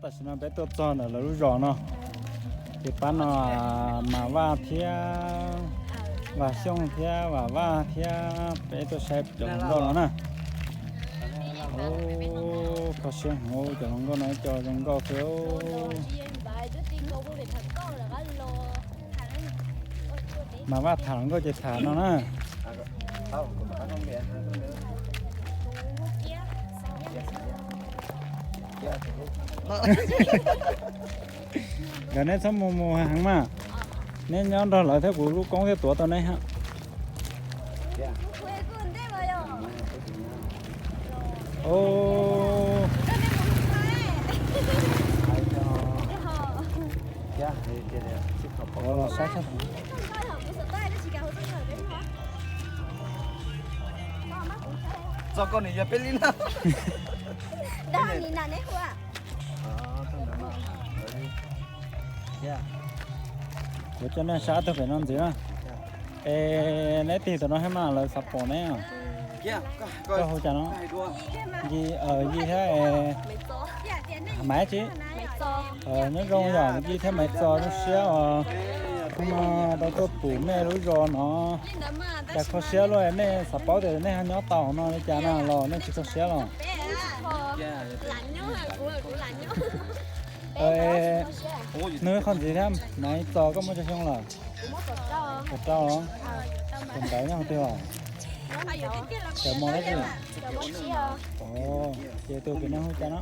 Tam sim no peb tuaj txog ntawm lawv lub zos no, ces pab no Mas Vaj thiab Vam Xyooj thiab Vam Vaj thiab peb tuaj saib cov hluas nkauj no na. Kho siab heev, cov hluas nkauj no ib co zoo nkauj xwb. Mas Vaj tham hluas nkauj ces tham no na. Nkawd neb txhob mus mus heev mas, neb nyob nrog lawv thiab kuv lub koob thiaj tuav tau neb hab. Txog koj nws yog peb li na. Kuv coj nej saib tug pem no ntxiv na. Es neb tig tam no thiab mas lawv xav pom neb. Koj hu cas no? Yi, Yi thiab Maiv tsi? Nyob zoo yom, Yi thiab Maiv Txos, zoo siab os. Hnub no tau tuaj pum nej lub zos no, cas kho siab luaj, nej xav paub tias nej ho nyob tau no li cas na los nej tsis kho siab los? Nug ib qho ntxiv thiab, Maiv Txos koj muaj tsawg xyoo lawm? Kaum rau os. Tus ntawd nyob hauv twg os? Cov mos dab tsi? Ces tus pem no hu cas no?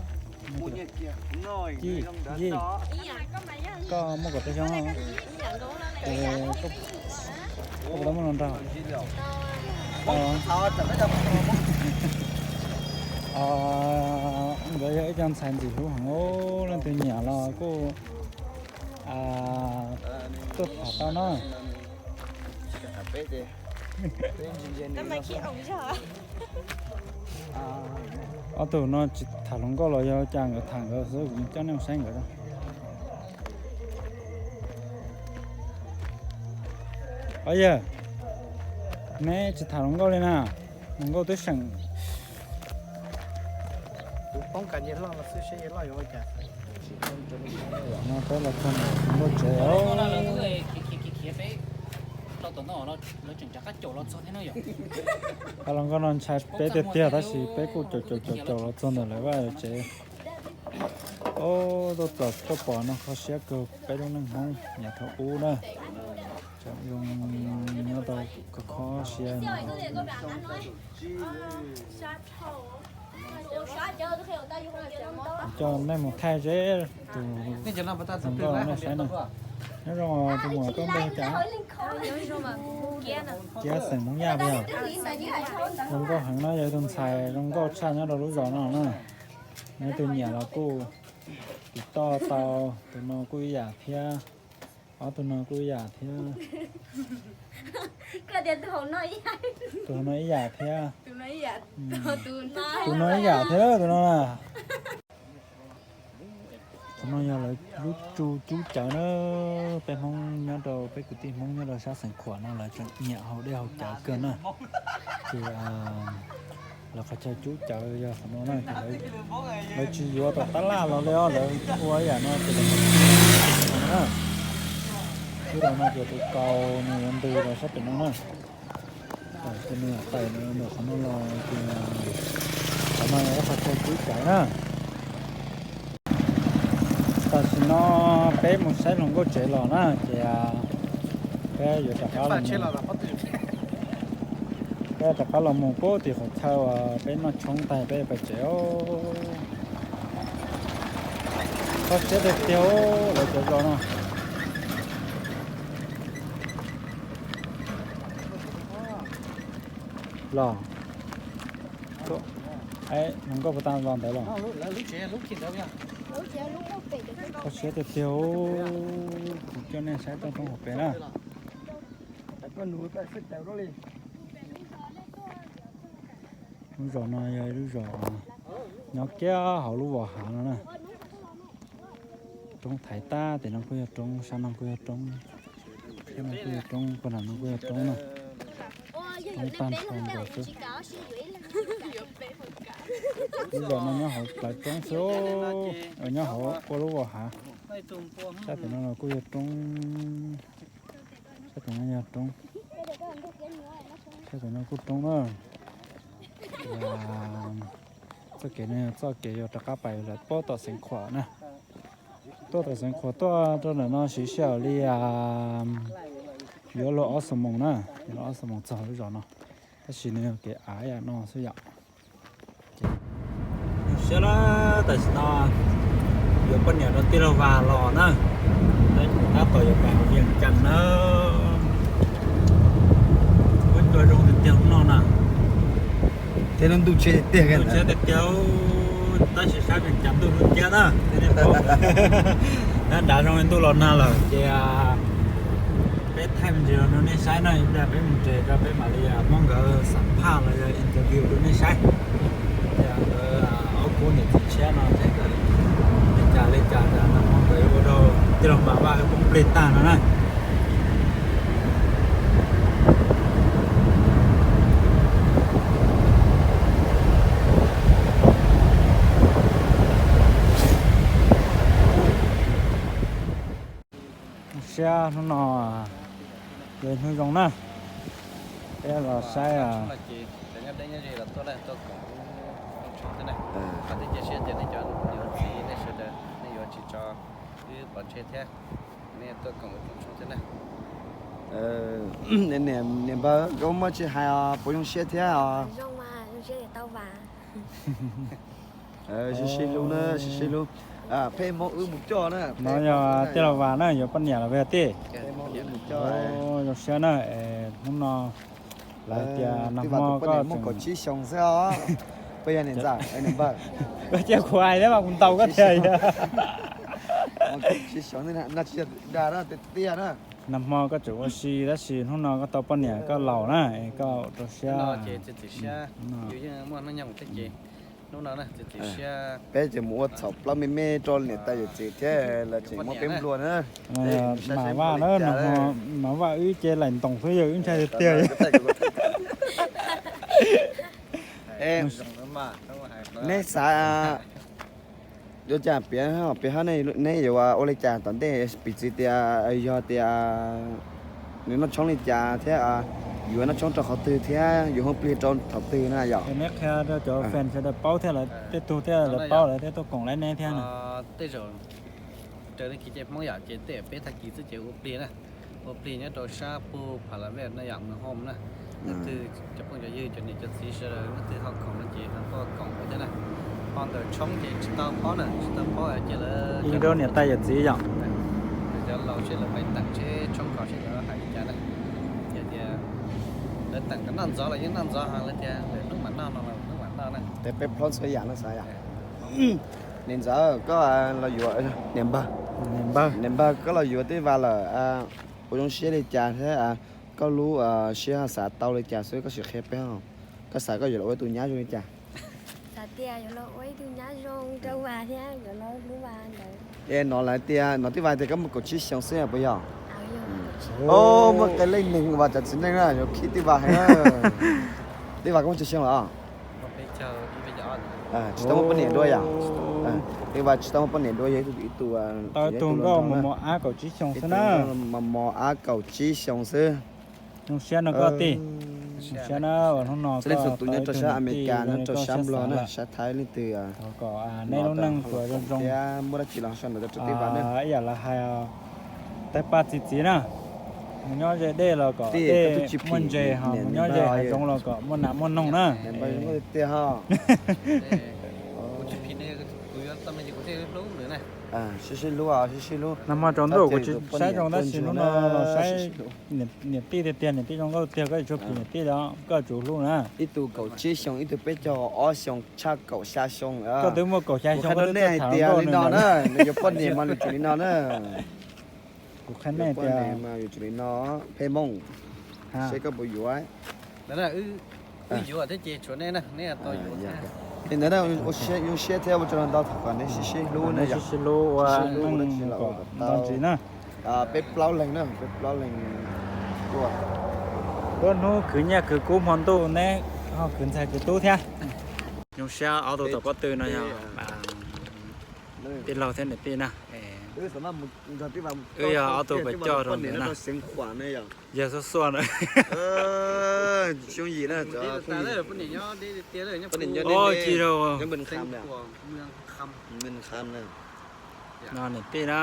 Yi, Yi, koj muaj kaum rau xyoo os? Ces koj puas tau muaj hluas nraug? Nkawd yog ib co ntxhais ntxim hlub heev, leej twg nyiam los kuj tuaj tham tau na. Ob tug no tsis tham hluas nkauj los yog cas, nkawd tham nkawd xwb, kuv coj nej mus saib nkawd. Os yawg, neb tsis tham hluas nkauj li na, hluas nkauj twb seem. No peb los txog hluas nkauj tsev os. Hluas nkauj no ntshai peb tiag tiag tab sis peb kuj caum caum caum caum los txog ntawm lawv vaj lawv tsev. Tuaj txog tuaj pom no kho siab kawg peb lub neej Hmoob yav thaum ub na. Zoo nyob tau kho kho siab no. Coj nej mus thaij seb tus hluas nkauj nej saib na. Nyob zoo tus muam, koj npe hu cas? Kiab, xeem Hmoob Yaj puas yog? Zoo nkauj heev na, yog ib tug ntxhais zoo nkauj tshaj nyob rau lub zos no na. Neb tus nyiam los kuj tiv toj tau, tus no kuj ib yam thiab, ob tug no kuj ib yam thiab. Tus no ib yam thiab. Tus no ib yam thiab tus no na. Qhov no yog lawv lub tsu cub cawv na. Peb Hmoob nyob rau, peb kwv tij Hmoob nyob rau sab Xeev Khuam no lawv tseem nyiam haus dej haus cawv kawg na. Ces lawv qhov chaw cub cawv yog qhov no na, ces lawv tsis yuav tom tab laj los li os, lawv ua ib yam no ces lawv na. Ib los no ces tus kaus nws yuav ntws rau sab pem no na. Ces nws tais nws mus qhov no los ces qhov no yog lawv qhov chaw cub cawv na. Tam sim no peb mus saib hluas nkauj tsev los na ces peb yuav rov qab los mus, peb rov qab los mus pub tim qhov chaw uas peb noj tshoob tag peb pais tsev os. Kho siab tiag tiag lawv cov zos no. Los, hluas nkauj puas tau los ntawd los? Kho siab tiag tiag, kuv coj nej saib toj roob hauv pes na. Lub zos no yog ib lub zos nyob kiag hauv lub vos hav no na. Roob thaiv tag, tim no kuj yog roob, sab no kuj yog roob, sab no kuj yog roob, puag nram no kuj yog roob na. Roob tag nrho nkaus xwb. Lub zos no nyob hauv plawv roob xwb, nyob hauv ua lub vos hav. Sab tim no los kuj yog roob, sab tim no yog roob, sab tim no kuj roob na. Txoj kev no yog txoj kev yuav rov qab pais lawm puag tom Xeev Khuam na. Tuaj tom Xeev Khuam tuaj rau ntawm no siv sij hawm li yuav luag ob xuab moos na, yuav luag ob xuab moos txog lub zos no. Tab sis nws yog kev av ib yam no xwb yom. Zoo siab na, tam sim no yuav poj niam rau tij laug Vas los na, tab tom yuav pais Vias Cas na. Ua cua zoo tiag tiag no na. Thiab lub ntuj tshiab tiag tiag, ntuj tshiab tiag tiag, tab sis saib Vias Cas ntuj hlub thiab na. Nab nrad zoo li ntuj los nag lawm ces peb thaij me ntsis rau nej saib na, ib pliag peb mus tsev rau peb mam li muab nkawd xam phaj los yog interview rau nej saib. Nkawd ob khub niam txiv tshiab no thiab nkawd li cas li cas tas no ho nkawd ua rau tij laug Mas Vaj poob plig tag no na. Siab hnub no, hnub zoo na, peb los saib. Niam npawg, koj muaj tsis hais os, puas zoo siab thiab os? Sib sib hlub na, sib sib hlub. Peb Hmoob wb mus coj na. No yog tij laug Vas na, yuav poj niam los yog tij? Zoo siab na, hnub no lawv tias nag hmo koj muaj kaum tsib xyoo xwb os. Puas yog niam ntxawm, niam npawg? Koj cia kuv hais thiab mas kuv ntaus koj tiag. Kaum tsib xyoo no tsis yog dag na, tiag tiag na. Nag hmo koj tseem ua si tab sis hnub no koj tau poj niam koj laus na, koj rau siab. Peb tseem mus ua txhaum plaub me me rau niam tais yawm txiv thiab lawv tseem muab peb nplua na. Mas Vaj na, nag hmo Mas Vaj wb ces laim ntoos xwb yog wb ntshai tiag tiag. Neb xav yuav cas piav, piav hab neb yuav ua li cas tom ntej, piv txwv tias yog tias nws noj tshoob li cas thiab yuav noj tshoob rau qhov twg thiab yuav hoob plig rau thaum twg na yom. Neb qhia rau cov fans sawv daws paub thiab lawv tej tug thiaj lawv paub lawv thiaj tuaj koom laib neb thiab na. Tej zaum raws li kev cai Hmoob yom, ces tej peb tag kis xwb ces ua plig na, ua plig nyob rau sab puag Pha La Vej na yom, Mws Hom na. Leej twg cov phooj cov ywg cov niam cov txiv sawv daws leej twg ho koom no ces ho tuaj koom thiab na. Ho ntawm tshoob ces tsis tau paub na, tsis tau paub ces lawv rau niam tais yawm txiv yom. Cov laus seb lawv pais teem seb tshoob ko seb lawv hais li cas na. Yog tias lawv teem kom noj ntxov los yeej noj ntxov, ho lawv tias lawv hnub mam noj no los hnub mam noj na. Peb plob txhua yam no xav yom. Niam ntxawm, koj los yuav, niam npawg, niam npawg, koj los yuav tij Vas lawm, puas zoo siab li cas thiab koj lub siab xav tau li cas xwb koj sim qhia peb. Koj xav koj yuav los ua ib tug nyab zoo li cas? Xav tias yuav los ua ib tug nyab zoo rau Vas thiab yuav los hlub Vas ntawd. Es no lawv tias, no tij Vas tias koj muaj kaum tsib xyoo xwb puas yog? Muaj qee leej neeg Vas cov txiv neej na yuav khib tij Vas heev na. Tij Vas koj muaj tsawg xyoo lawm? Tsis tau muaj poj niam dua yom? Tij Vas tsis tau muaj poj niam dua, yog ib tug, ib tug nkauj mos mos ab kaum tsib xyoo xwb na. Mos mos ab kaum tsib xyoo xwb. Zoo siab no koj tij. Zoo siab na, hnub no leej txhua tus nyob rau sab Amelikas, nyob rau sab Nplog na, sab Thaib leej twg kom nej lub neej tsuas zoo zoo thiab muaj dab tsi los sau ntawv rau tij Vas na. Ib yam lawv hais, tawg paj txi txiv na, mus nyob ze dej los kom dej muaj ntses, ho mus nyob ze hav zoov los kom muaj nas muaj noog na. Tiag ho. Sib sib hlub, sib sib hlub. Nag hmo tsaus ntuj kuv tsis saib zoo tab sis hnub no los saib niam tij tiag tiag, niam tij zoo nkauj tiag, koj yuav tsum phim niam tij os, koj yuav tsum hlub na. Ib tug kaum tsib xyoo, ib tug peb caug ob xyoo, tshaj kaum xya xyoo. Koj twb muaj kaum xya xyoo, nej hais tias li no na, nws yuav poj niam mas yuav tsum li no na. Kuv qhia nej tias mas yuav tsum li no, Pheej Hmoob, seb koj puas yuav. Wb yuav thiab ces tshuav nej na, nej tau yuav. Li ntawd na, zoo siab thiab ua tsaug ntau thaum kom neb sib sib hlub na yom. Sib hlub ua neej kom tau ntsis na. Peb plaub leeg na, peb plaub leeg. Tuab hnub khwv nyiaj khwv kub hmo ntuj neb ho khwv ntxhais khwv tub thiab. Zoo siab ob tug tau pob tw no yog tij laug thiab niam tij na. Wb yog ob tug pes coj rau ntawd na. Yog xuaj xuaj na. No niam tij na.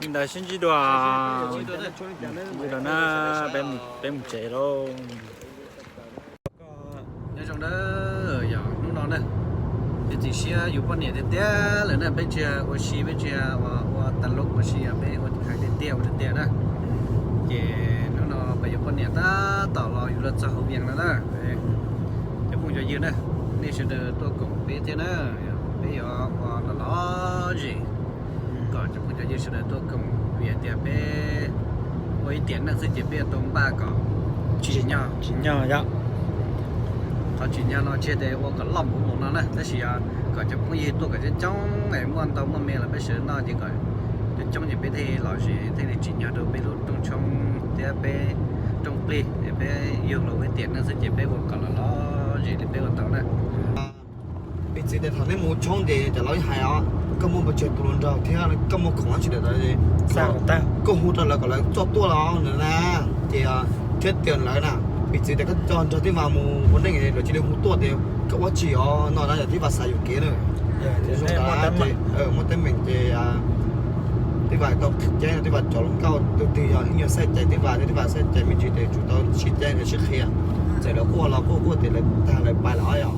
Li ntawd sib ntsib dua. Ntsib dua na, peb mus tsev lauj. Nyob zoo na, yog hnub no na, peb txiv siab yus poj niam tiag tiag lawm na, peb tsis ua si, peb tsis ua tas lub ua si, peb ua hais tiag tiag ua tiag tiag na. Ces hnub no peb yus poj niam tab tom los yus los txog hauv Vias no na. Cov phooj cov ywg na, nej sawv daws tuaj koom peb thiab na, peb yuav ua los lom zem kom cov phooj cov ywg sawv daws tuaj koom, vim hais tias peb ua ib tiam neej xwb ces peb yuav tau npaj kom tsim nyog, tsim nyog yom. Qhov tsim nyog no tsis yog tias ua kom loj npaum no na, tab sis yog kom cov phooj ywg tuaj kom coob coob es muaj ntau muaj me los peb sawv noj ces kom coob coob ces peb thiaj lom zem thiaj li tsim nyog rau peb lub rooj tshoob thiab peb rooj plig es peb yug los ua ib tiam neej xwb ces peb ua kom los lom zem li peb ua tau na. Piv txwv tias thaum nej mus tshoob ces cov laus hais os, koj muaj pes tsawg tus hluas nraug thiab koj muaj khoom dab tsi lawm, koj hu rau lawv kom lawv coj tuaj los na, ces thiab tias lawv na, piv txwv tias koj coj nrog tij Vas mus ua neej lawv cia li hu tuaj tias koj ua tsi os no na, yog tij Vas xav yuam kev na. Zoo tas muaj teeb meem ces tij Vas tau qhia ceeb no, tij Vas cov hluas nkauj tus twg yog ib nyuag xav cais tij Vas thiab tij Vas xav cais me ntsis ces tsum tau sib ceeb sib qhia. Txawm lawv quaj los quaj, quaj tias lawv tag lawv pais lawm yom.